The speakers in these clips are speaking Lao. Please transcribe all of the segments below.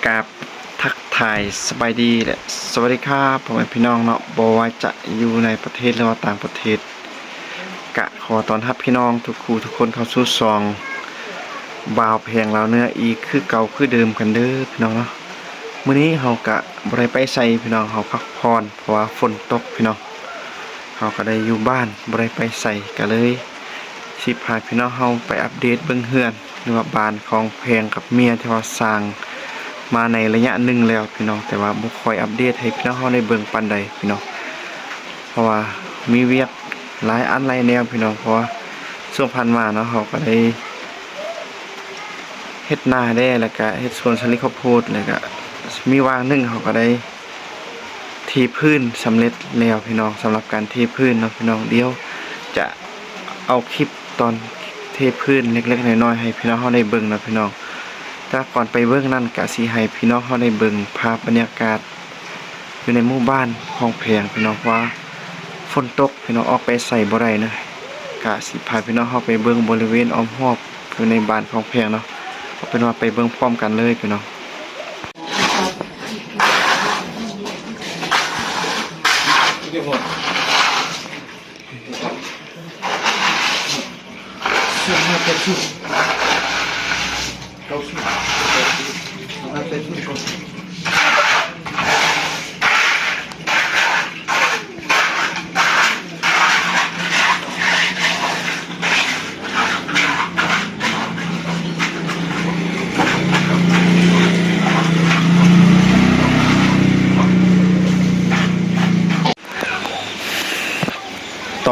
ກາບທັກທາຍສະບາຍດີ ແລະ ສະຫວັດດີຄັບ ພໍ່ແມ່ພີ່ນ້ອງເນາະ, ບໍ່ວ່າຈະຢູ່ໃນປະເທດ ຫຼືວ່າຕ່າງປະເທດ ກະຂໍຕ້ອນຮັບພີ່ນ້ອງທຸກຄູ່ທຸກຄົນເຂົ້າສູ່ຊ່ອງບ່າວແພງລາວເໜືອອີກຄືເກົ່າຄືເດີມກັນເດີພີ່ນ້ອງເນາະ. ມື້ນີ້ເຮົາກະບໍ່ໄດ້ໄປໃສພີ່ນ້ອງ, ເຮົາພັກຜ່ອນ ເພາະວ່າຝົນຕົກພີ່ນ້ອງ. ເຮົາກໍໄດ້ຢູ່ບ້ານ ບໍ່ໄດ້ໄປໃສ ກໍເລີຍຊິພາພີ່ນ້ອງເຮົາໄປອັບເດດເບິ່ງເຮືອນ ຫຼືວ່າບ້ານຂອງແພງກັບເມຍ ທີ່ວ່າສ້າງມາໃນໄລຍະໜຶ່ງແລ້ວພີ່ນ້ອງ, ແຕ່ວ່າບໍ່ຄ່ອຍອັບເດດໃຫ້ພີ່ນ້ອງເຮົາໄດ້ເບິ່ງປານໃດພີ່ນ້ອງ, ເພາະວ່າມີວຽກຫຼາຍອັນຫຼາຍແນວພີ່ນ້ອງ. ເພາະວ່າຊ່ວງຜ່ານມາເນາະ ເຮົາກໍໄດ້ເຮັດນາແດ່ ແລ້ວກະເຮັດສວນສາລີເຂົ້າໂພດ, ແລ້ວກະມີວາງໜຶ່ງເຮົາກໍໄດ້ ເທພື້ນສຳເລັດແລ້ວພີ່ນ້ອງ, ສຳລັບການເທພື້ນເນາະພີ່ນ້ອງ. ດຽວຈະເອົາຄລິບຕອນເທພື້ນເລັກໆນ້ອຍໆໃຫ້ພີ່ນ້ອງເຮົາໄດ້ເບິ່ງເນາະພີ່ນ້ອງ. ແຕ່ກ່ອນໄປເບິ່ງນັ້ນ ກະຊິໃຫ້ພີ່ນ້ອງເຮົາໄດ້ເບິ່ງພາບບັນຍາກາດຢູ່ໃນໝູ່ບ້ານຂອງແພງພີ່ນ້ອງ, ເພາະວ່າຝົນຕົກພີ່ນ້ອງ ອອກໄປໃສບໍ່ໄດ້ເນາະ. ກະຊິພາພີ່ນ້ອງເຮົາໄປເບິ່ງບໍລິເວນອ້ອມຮອບຢູ່ໃນບ້ານຂອງແພງເນາະ. ເອົາເປັນວ່າໄປເບິ່ງພ້ອມກັນເລີຍພີ່ນ້ອງ.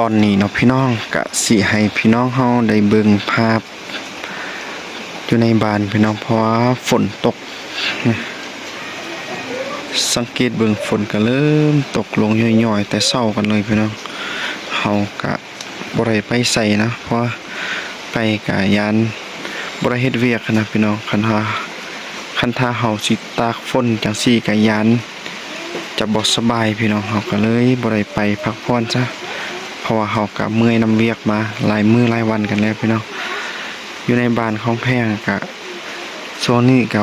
ຕອນນີ້ເນາະພີ່ນ້ອງ ກະຊິໃຫ້ພີ່ນ້ອງເຮົາໄດ້ເບິ່ງພາບຢູ່ໃນບ້ານພີ່ນ້ອງ, ເພາະວ່າຝົນຕົກ ສັງເກດເບິ່ງຝົນກະເລີ່ມຕົກລົງຍ້ອຍໆແຕ່ເຊົ້າກັນເລີຍພີ່ນ້ອງ. ເຮົາກະບໍ່ໄດ້ໄປໃສນະ ເພາະວ່າໄປກະຢ້ານບໍ່ໄດ້ເຮັດວຽກຫັ້ນນະພີ່ນ້ອງ. ຄັນຖ້າ ຄັນຖ້າເຮົາຊິຕາກຝົນຈັ່ງຊີ້ກະຢ້ານ ຈະບໍ່ສະບາຍພີ່ນ້ອງ, ເຮົາກໍເລີຍບໍ່ໄດ້ໄປພັກຜ່ອນຊະ ເພາະວ່າເຮົາກໍເມື່ອຍນຳວຽກມາຫຼາຍມື້ຫຼາຍວັນກັນແລ້ວພີ່ນ້ອງ. ຢູ່ໃນບ້ານຂອງແພງກະ ຊ່ວງນີ້ກໍ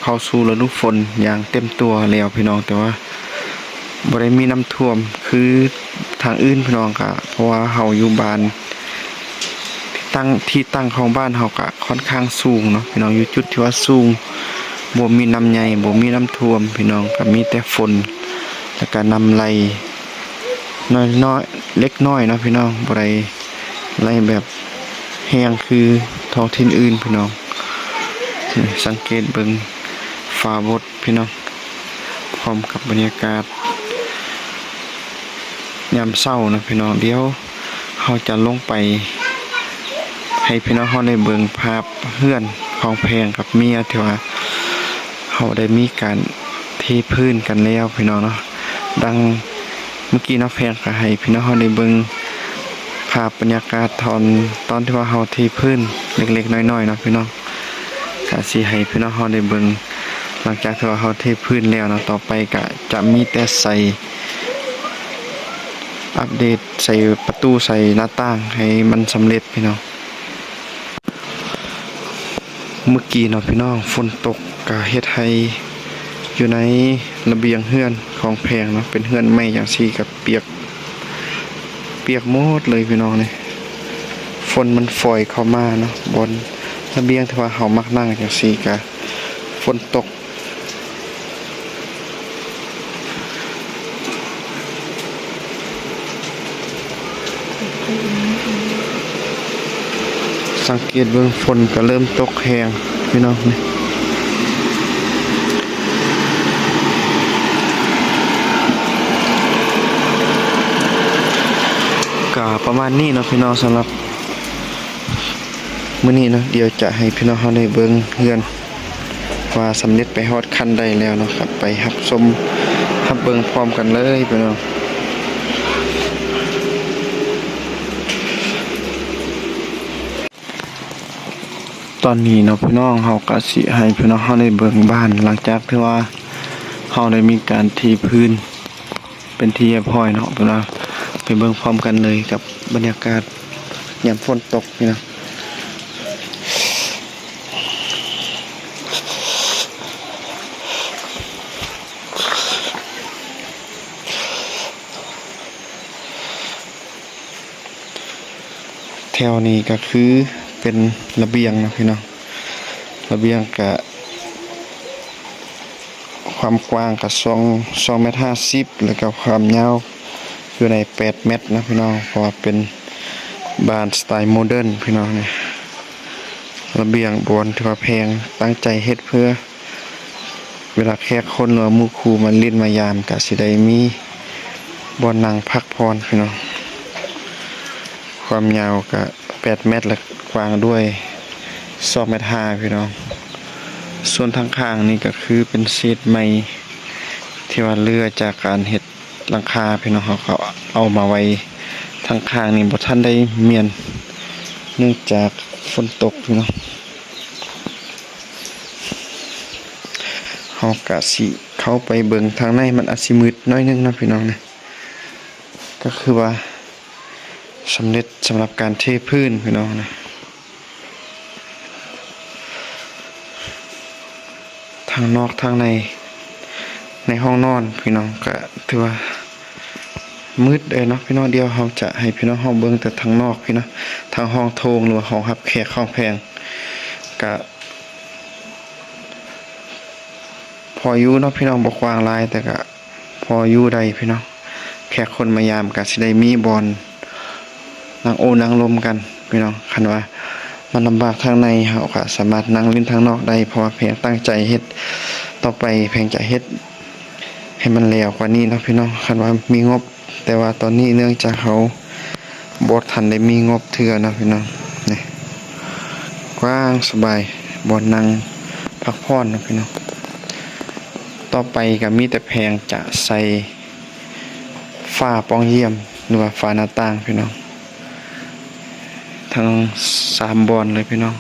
ເຂົ້າສູ່ລະດູຝົນຢ່າງເຕັມຕົວແລ້ວພີ່ນ້ອງ, ແຕ່ວ່າບໍ່ໄດ້ມີນ້ຳຖ້ວມຄືທາງອື່ນພີ່ນ້ອງ, ກະເພາະວ່າເຮົາຢູ່ບ້ານ ທີ່ຕັ້ງ ທີ່ຕັ້ງຂອງບ້ານເຮົາກະຄ່ອນຂ້າງສູງເນາະພີ່ນ້ອງ, ຢູ່ຈຸດທີ່ວ່າສູງ ບໍ່ມີນ້ຳໃຫຍ່ ບໍ່ມີນ້ຳຖ້ວມພີ່ນ້ອງ, ກະມີແຕ່ຝົນ ແລ້ວກະນ້ຳໄຫຼນ້ອຍໆ ເລັກນ້ອຍເນາະພີ່ນ້ອງ, ບໍ່ໄດ້ໄຫຼແບບແຮງຄືທ້ອງຖິ່ນອື່ນພີ່ນ້ອງ. ນີ້ ສັງເກດເບິ່ງຝາບົດພີ່ນ້ອງ ພ້ອມກັບບັນຍາກາດຍາມເຊົ້ານະພີ່ນ້ອງ. ດຽວເຮົາຈະລົງໄປໃຫ້ພີ່ນ້ອງເຮົາໄດ້ເບິ່ງພາບເຮືອນຂອງແພງກັບເມຍ ທີ່ວ່າເຮົາໄດ້ມີການເທພື້ນກັນແລ້ວພີ່ນ້ອງເນາະ. ດັ່ງເມື່ອກີ້ເນາະ ແພງກໍໃຫ້ພີ່ນ້ອງເຮົາໄດ້ເບິ່ງພາບບັນຍາກາດຕອນ ຕອນທີ່ວ່າເຮົາເທພື້ນເລັກໆນ້ອຍໆເນາະພີ່ນ້ອງ. ກະຊິໃຫ້ພີ່ນ້ອງເຮົາໄດ້ເບິ່ງ ຫຼັງຈາກທີ່ວ່າເຮົາເທພື້ນແລ້ວເນາະ, ຕໍ່ໄປກະຈະມີແຕ່ໃສ່ ອັບເດດ ໃສ່ປະຕູ ໃສ່ໜ້າຕ່າງໃຫ້ມັນສຳເລັດພີ່ນ້ອງ. ເມື່ອກີ້ເນາະພີ່ນ້ອງ ຝົນຕົກກະເຮັດໃຫ້ຢູ່ໃນລະບຽງເຮືອນຂອງແພງເນາະ ເປັນເຮືອນໄມ້ຈັ່ງຊີ້ ກະປຽກ ປຽກໝົດເລີຍພີ່ນ້ອງ. ນີ້ ຝົນມັນຝອຍເຂົ້າມາເນາະ, ບ່ອນລະບຽງທີ່ວ່າເຮົາມັກນັ່ງຈັ່ງຊີ້ກະຝົນຕົກ. ສັງເກດເບິ່ງ ຝົນກໍເລີ່ມຕົກແຮງພີ່ນ້ອງ. ນີ້ ກໍປະມານນີ້ເນາະພີ່ນ້ອງ ສຳລັບ ມື້ນີ້ເນາະ. ດຽວຈະໃຫ້ພີ່ນ້ອງເຮົາໄດ້ເບິ່ງເຮືອນວ່າສຳເລັດໄປຮອດຂັ້ນໃດແລ້ວເນາະ, ກັບໄປຮັບຊົມຮັບເບິ່ງພ້ອມກັນເລີຍພີ່ນ້ອງ. ຕອນນີ້ເນາະພີ່ນ້ອງ ເຮົາກະຊິໃຫ້ພີ່ນ້ອງເຮົາໄດ້ເບິ່ງບ້ານ ຫຼັງຈາກທີ່ວ່າເຮົາໄດ້ມີການເທພື້ນ ເປັນທີ່ຮຽບຮ້ອຍເນາະ. ເປັນວ່າໄປເບິ່ງພ້ອມກັນເລີຍກັບບັນຍາກາດຍາມຝົນຕົກນີ້ນະ. ຖວນີ້ກໍຄືເປັນລະບຽງເນາະພີ່ນ້ອງ, ລະບຽງກະຄວາມກວ້າງກະສອງ ສອງແມັດຫ້າສິບ ແລ້ວກໍຄວາມຍາວຢູ່ໃນແປດແມັດເນາະພີ່ນ້ອງ, ເພາະວ່າເປັນບ້ານສະໄຕໂມເດີນພີ່ນ້ອງ. ນີ້ລະບຽງບ່ອນທີ່ວ່າແພງຕັ້ງໃຈເຮັດເພື່ອ ເວລາແຂກຄົນ ຫຼືວ່າໝູ່ຄູ່ມາຫຼິ້ນມາຢາມ ກະຊິໄດ້ມີບ່ອນນັ່ງພັກຜ່ອນພີ່ນ້ອງ. ຄວາມຍາວກະແປດແມັດ ແລະ ກວ້າງດ້ວຍສອງແມັດຫ້າພີ່ນ້ອງ. ສ່ວນທາງຂ້າງນີ້ກະຄືເປັນເສດໄມ້ທີ່ວ່າເຫຼືອຈາກການເຮັດຫຼັງຄາພີ່ນ້ອງ, ເຮົາກໍເອົາມາໄວ້ທາງຂ້າງນີ້ ບໍ່ທັນໄດ້ມ້ຽນ ເນື່ອງຈາກຝົນຕົກພີ່ນ້ອງ. ເຮົາກະຊິເຂົ້າໄປເບິ່ງທາງໃນ, ມັນອາດຊິມືດໜ້ອຍໜຶ່ງເນາະພີ່ນ້ອງ. ນີ້ກໍຄືວ່າສຳເລັດສຳລັບການເທພື້ນພີ່ນ້ອງນະ. ທັງນອກທັງໃນ ໃນຫ້ອງນອນພີ່ນ້ອງ ກະຖືວ່າມືດເລີຍເນາະພີ່ນ້ອງ. ດຽວເຮົາຈະໃຫ້ພີ່ນ້ອງເຮົາເບິ່ງແຕ່ທາງນອກພີ່ນ້ອງ, ທາງຫ້ອງໂຖງ ຫຼືວ່າຫ້ອງຮັບແຂກຂອງແພງ ກະພໍຢູ່ເນາະພີ່ນ້ອງ, ບໍ່ກວ້າງຫຼາຍ ແຕ່ກະ ພໍຢູ່ໄດ້ພີ່ນ້ອງ. ແຂກຄົນມາຢາມກະຊິໄດ້ມີບ່ອນນັ່ງໂອ້ນັ່ງລົມກັນພີ່ນ້ອງ. ຄັນວ່າມັນລຳບາກທາງໃນ ເຮົາກະສາມາດນັ່ງຫຼິ້ນທາງນອກໄດ້, ເພາະວ່າແພງຕັ້ງໃຈເຮັດ, ຕໍ່ໄປແພງຈະເຮັດໃຫ້ມັນແລ້ວກວ່ານີ້ເນາະພີ່ນ້ອງ ຄັນວ່າມີງົບ. ແຕ່ວ່າຕອນນີ້ເນື່ອງຈາກເຮົາບໍ່ທັນໄດ້ມີງົບເທື່ອເນາະພີ່ນ້ອງ. ນີ້ ກວ້າງສະບາຍ ບ່ອນນັ່ງພັກຜ່ອນເນາະພີ່ນ້ອງ. ຕໍ່ໄປກໍມີແຕ່ແພງຈະໃສ່ຝາປ່ອງຢ້ຽມ ຫຼືວ່າຝາໜ້າຕ່າງພີ່ນ້ອງ ທັງສາມບ່ອນເລີຍພີ່ນ້ອງ,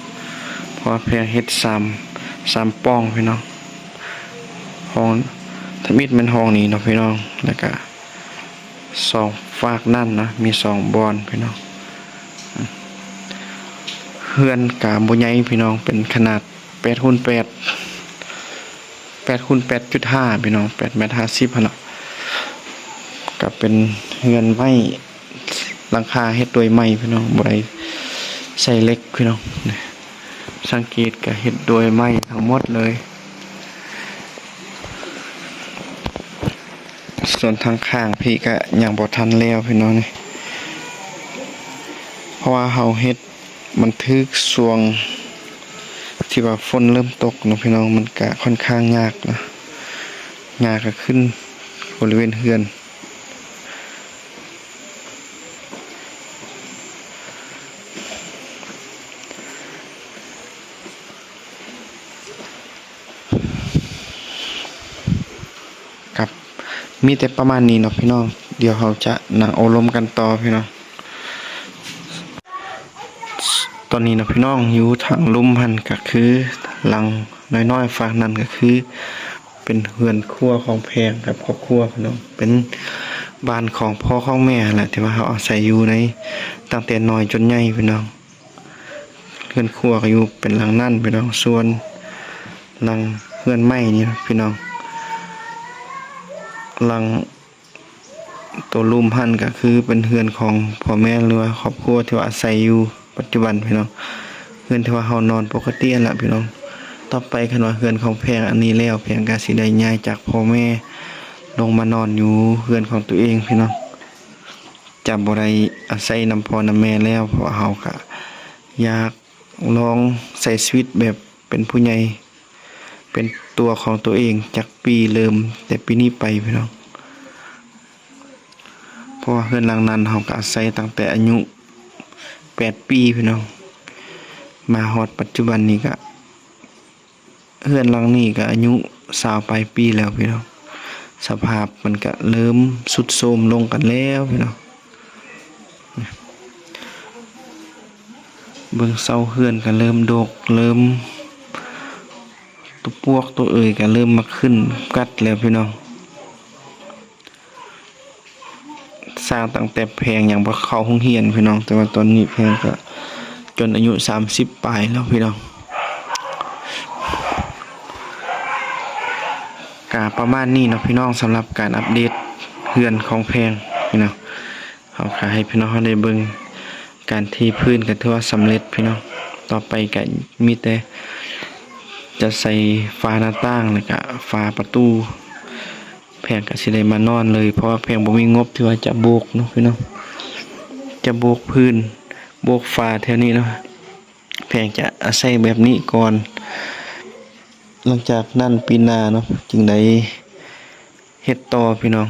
ເພາະວ່າແພງເຮັດສາມ ສາມປ່ອງພີ່ນ້ອງ. ຫ້ອງທຳອິດແມ່ນຫ້ອງນີ້ເນາະພີ່ນ້ອງ, ແລ້ວກະ ສອງຟາກນັ້ນນະ ມີສອງບ່ອນພີ່ນ້ອງ. ເຮືອນກະບໍ່ໃຫຍ່ພີ່ນ້ອງ, ເປັນຂະໜາດແປດຄູນແປດ ແປດຄູນແປດຈຸດຫ້າພີ່ນ້ອງ, ແປດແມັດຫ້າສິບຫັ້ນລະ. ກະເປັນເຮືອນໄມ້ ຫຼັງຄາເຮັດດ້ວຍໄມ້ພີ່ນ້ອງ, ບໍ່ໄດ້ໃສ່ເຫຼັກພີ່ນ້ອງ. ສັງເກດກະເຮັດດ້ວຍໄມ້ທັງໝົດເລີຍ. ສ່ວນທາງຂ້າງພີ້ກະຍັງບໍ່ທັນແລ້ວພີ່ນ້ອງນີ້, ເພາະວ່າເຮົາເຮັດມັນຖືກຊ່ວງທີ່ວ່າຝົນເລີ່ມຕົກເນາະພີ່ນ້ອງ, ມັນກະຂ້ອນຂ້າງຍາກນະ, ຫຍ້າກະຂຶ້ນບໍລິເວນເຮືອນ. ຄັບ ມີແຕ່ປະມານນີ້ເນາະພີ່ນ້ອງ, ດຽວເຮົາຈະນັ່ງໂອ້ລົມກັນຕໍ່ພີ່ນ້ອງ. ຕອນນີ້ເນາະພີ່ນ້ອງ, ຢູ່ທາງລຸ່ມຫັ້ນກະຄືຫຼັງນ້ອຍໆ, ຟາກນັ້ນກະຄືເປັນເຮືອນຄົວຂອງແພງກັບຄອບຄົວພີ່ນ້ອງ, ເປັນບ້ານຂອງພໍ່ຂອງແມ່ຫັ້ນແຫຼະ ທີ່ວ່າເຮົາອາໄສຢູ່ໃນ ຕັ້ງແຕ່ນ້ອຍຈົນໃຫຍ່ພີ່ນ້ອງ. ເຮືອນຄົວກໍຢູ່ເປັນຫຼັງນັ້ນພີ່ນ້ອງ, ສ່ວນຫຼັງເຮືອນໃໝ່ນີ້ພີ່ນ້ອງ, ຫຼັງໂຕລຸ່ມຫັ້ນກໍຄືເປັນເຮືອນຂອງພໍ່ແມ່ ຫຼືວ່າຄອບຄົວທີ່ວ່າອາໄສຢູ່ປັດຈຸບັນພີ່ນ້ອງ, ເຮືອນທີ່ວ່າເຮົານອນປົກກະຕິຫັ້ນລະພີ່ນ້ອງ. ຕໍ່ໄປຄັນວ່າເຮືອນຂອງແພງອັນນີ້ແລ້ວ, ແພງກໍຊິໄດ້ຍ້າຍຈາກພໍ່ແມ່ລົງມານອນຢູ່ເຮືອນຂອງຕົວເອງພີ່ນ້ອງ. ຈະບໍ່ໄດ້ອາໄສນຳພໍ່ນຳແມ່ແລ້ວ, ເພາະວ່າເຮົາກະຢາກລອງໃຊ້ຊີວິດແບບເປັນຜູ້ໃຫຍ່ ເປັນຕົວຂອງຕົວເອງຈັກປີ, ເລີ່ມແຕ່ປີນີ້ໄປພີ່ນ້ອງ. ເພາະວ່າເຮືອນຫຼັງນັ້ນເຮົາກະອາໄສຕັ້ງແຕ່ອາຍຸແປດປີພີ່ນ້ອງ, ມາຮອດປັດຈຸບັນນີ້ກະ ເຮືອນຫຼັງນີ້ກໍອາຍຸຊາວປາຍປີແລ້ວພີ່ນ້ອງ, ສະພາບມັນກະເລີ່ມຊຸດໂຊມລົງກັນແລ້ວພີ່ນ້ອງ. ເບິ່ງເສົາເຮືອນກໍເລີ່ມໂດກ, ເລີ່ມ ຕົວປວກຕົວເອີຍກໍເລີ່ມມາຂຶ້ນກັດແລ້ວພີ່ນ້ອງ. ສ້າງຕັ້ງແຕ່ແພງຍັງບໍ່ເຂົ້າໂຮງຮຽນພີ່ນ້ອງ, ແຕ່ວ່າຕອນນີ້ແພງກໍຈົນອາຍຸສາມສິບປາຍແລ້ວພີ່ນ້ອງ. ກະປະມານນີ້ເນາະພີ່ນ້ອງ, ສຳລັບການອັບເດດເຮືອນຂອງແພງພີ່ນ້ອງ, ເຮົາກະໃຫ້ພີ່ນ້ອງເຮົາໄດ້ເບິ່ງ ການເທພື້ນກໍຖືວ່າສຳເລັດພີ່ນ້ອງ. ຕໍ່ໄປກໍມີແຕ່ຈະໃສ່ຝາໜ້າຕ່າງ ແລ້ວກໍຝາປະຕູ. ແພງກໍຊິໄດ້ມານອນເລີຍ ເພາະວ່າແພງບໍ່ມີງົບທີ່ວ່າຈະໂບກເນາະພີ່ນ້ອງ, ຈະໂບກພື້ນ ໂບກຝາແຖວນີ້ເນາະ. ແພງຈະອາໄສແບບນີ້ກ່ອນ, ຫຼັງຈາກນັ້ນປີໜ້າເນາະ ຈຶ່ງໄດ້ເຮັດຕໍ່ພີ່ນ້ອງ.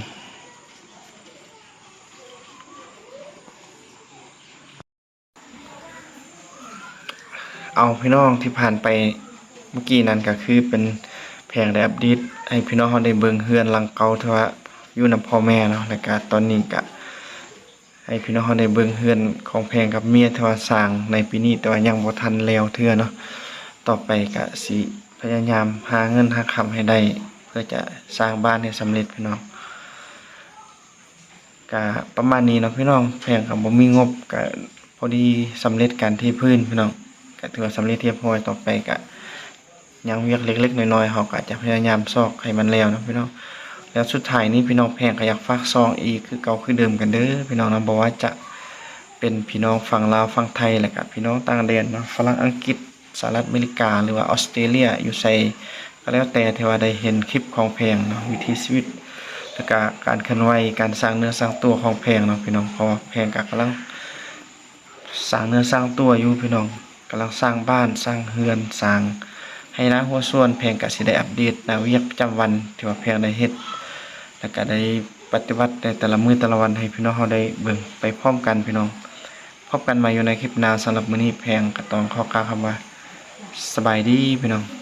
ເອົາ ພີ່ນ້ອງ ທີ່ຜ່ານໄປເມື່ອກີ້ນັ້ນກໍຄືເປັນແພງໄດ້ອັບເດດໃຫ້ພີ່ນ້ອງເຮົາໄດ້ເບິ່ງເຮືອນຫຼັງເກົ່າທີ່ວ່າຢູ່ນຳພໍ່ແມ່ເນາະ, ແລ້ວກະຕອນນີ້ກະໃຫ້ພີ່ນ້ອງເຮົາໄດ້ເບິ່ງເຮືອນຂອງແພງກັບເມຍທີ່ວ່າສ້າງໃນປີນີ້ ແຕ່ວ່າຍັງບໍ່ທັນແລ້ວເທື່ອເນາະ. ຕໍ່ໄປກະຊິພະຍາຍາມຫາເງິນຫາຄຳໃຫ້ໄດ້ ເພື່ອຈະສ້າງບ້ານໃຫ້ສຳເລັດພີ່ນ້ອງ. ກະປະມານນີ້ເນາະພີ່ນ້ອງ, ແພງກໍບໍ່ມີງົບ ກະພໍດີສຳເລັດການເທພື້ນພີ່ນ້ອງ, ກະຖືວ່າສຳເລັດຮຽບຮ້ອຍ. ຕໍ່ໄປກະຍັງວຽກເລັກໆນ້ອຍໆ ເຮົາກະຈະພະຍາຍາມຊອກໃຫ້ມັນແລ້ວເນາະພີ່ນ້ອງ. ແລ້ວສຸດທ້າຍນີ້ພີ່ນ້ອງ, ແພງກໍຢາກຝາກຊ່ອງອີກຄືເກົ່າຄືເດີມກັນເດີພີ່ນ້ອງເນາະ, ບໍ່ວ່າຈະເປັນພີ່ນ້ອງຝັ່ງລາວ ຝັ່ງໄທ ແລ້ວກະພີ່ນ້ອງຕ່າງແດນເນາະ, ຝຣັ່ງ ອັງກິດ ສະຫະລັດອາເມລິກາ ຫຼືວ່າອອສເຕຣເລຍ ຢູ່ໃສກໍແລ້ວແຕ່ ທີ່ວ່າໄດ້ເຫັນຄລິບຂອງແພງເນາະ, ວິຖີຊີວິດ ແລ້ວກະການເຄື່ອນໄຫວ ການສ້າງເນື້ອສ້າງຕົວຂອງແພງເນາະພີ່ນ້ອງ. ເພາະວ່າແພງກະກຳລັງສ້າງເນື້ອສ້າງຕົວຢູ່ພີ່ນ້ອງ, ກຳລັງສ້າງບ້ານ ສ້າງເຮືອນ ສ້າງໄຮ່ນາຮົ້ວສວນ. ແພງກະຊິໄດ້ອັບເດດໜ້າວຽກປະຈຳວັນທີ່ວ່າແພງໄດ້ເຮັດ ແລ້ວກະໄດ້ປະຕິບັດໃນແຕ່ລະມື້ແຕ່ລະວັນ ໃຫ້ພີ່ນ້ອງເຮົາໄດ້ເບິ່ງໄປພ້ອມກັນພີ່ນ້ອງ. ພົບກັນໃໝ່ຢູ່ໃນຄລິບໜ້າ. ສຳລັບມື້ນີ້ແພງກໍຕ້ອງຂໍກ່າວຄຳວ່າ ສະບາຍດີພີ່ນ້ອງ.